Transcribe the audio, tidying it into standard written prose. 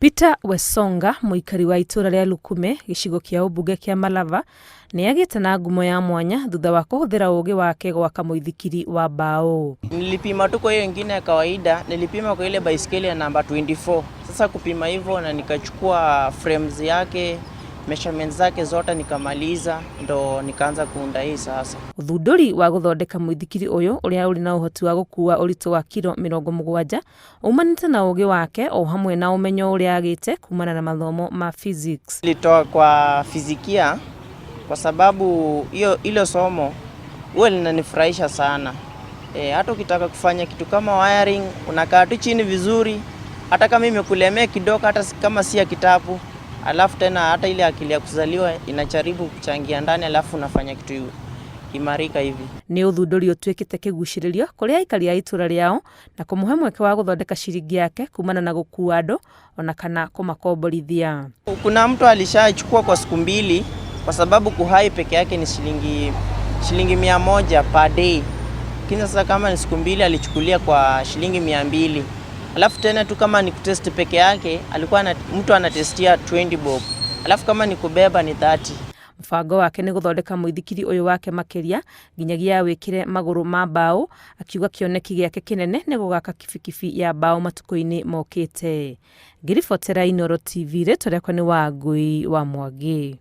Peter Wesonga, mũikari wa itũũra rĩa Lukume, gĩcigo kĩa ũmbunge kĩa Malava, nĩ agĩte na ngumo ya mwanya thutha wa kũhũthĩra ũũgĩ wake gwaka mũithikiri wa mbaũ. Nilipima tu kwa hiyo ingine ya kawaida, nilipima kwa ile baiskeli ya namba 24. Sasa kupima hivyo na nikachukua frames yake, measurements zake zote nikamaliza, ndo nikaanza kuunda hii sasa. Ũthundũri wa gũthondeka mũithikiri ũyũ ũrĩa ũrĩ na ũhoti wa gũkuua ũritũ wa kiro 70 umanĩte na ũũgĩ wake o hamwe na ũmenyo ũrĩa agĩte kumana na mathomo ma physics. Nilitoa kwa fizikia kwa sababu hiyo hilo somo huwa linanifurahisha sana. Hata ukitaka kufanya kitu kama wiring unakaa tu chini vizuri, hata kama imekulemea kidogo, hata kama si ya kitabu, alafu tena hata ile akili ya kuzaliwa inajaribu kuchangia ndani, alafu unafanya kitu imarika hivi. Nĩ ũthundũri ũtuĩkĩte kĩgucĩrĩrio kũrĩ aikari a itũũra rĩao na kũmũhe mweke wa gũthondeka ciringi yake kumana na gũkuua andũ ona kana kũmakomborithia. Kuna mtu alishachukua kwa siku 2 kwa sababu kuhire peke yake ni shilingi 100 per day. Lakini sasa kama ni siku 2 alichukulia kwa shilingi 200. Alafu tena tu kama ni kutest peke yake alikuwa mtu anatestia 20 bob. Alafu kama ni kubeba ni 30. Mũbango wake nĩ gũthondeka mũithikiri ũyũ wake makĩria nginyagia wĩkĩre magũrũ ma mbaũ, akiuga kĩoneki gĩake kĩnene nĩ gũgaka kibikibi ya mbaũ matukũ-inĩ mokĩte. Ngĩribotera Inooro TV, rĩtwa rĩakwa nĩ Wangui wa Mwangi.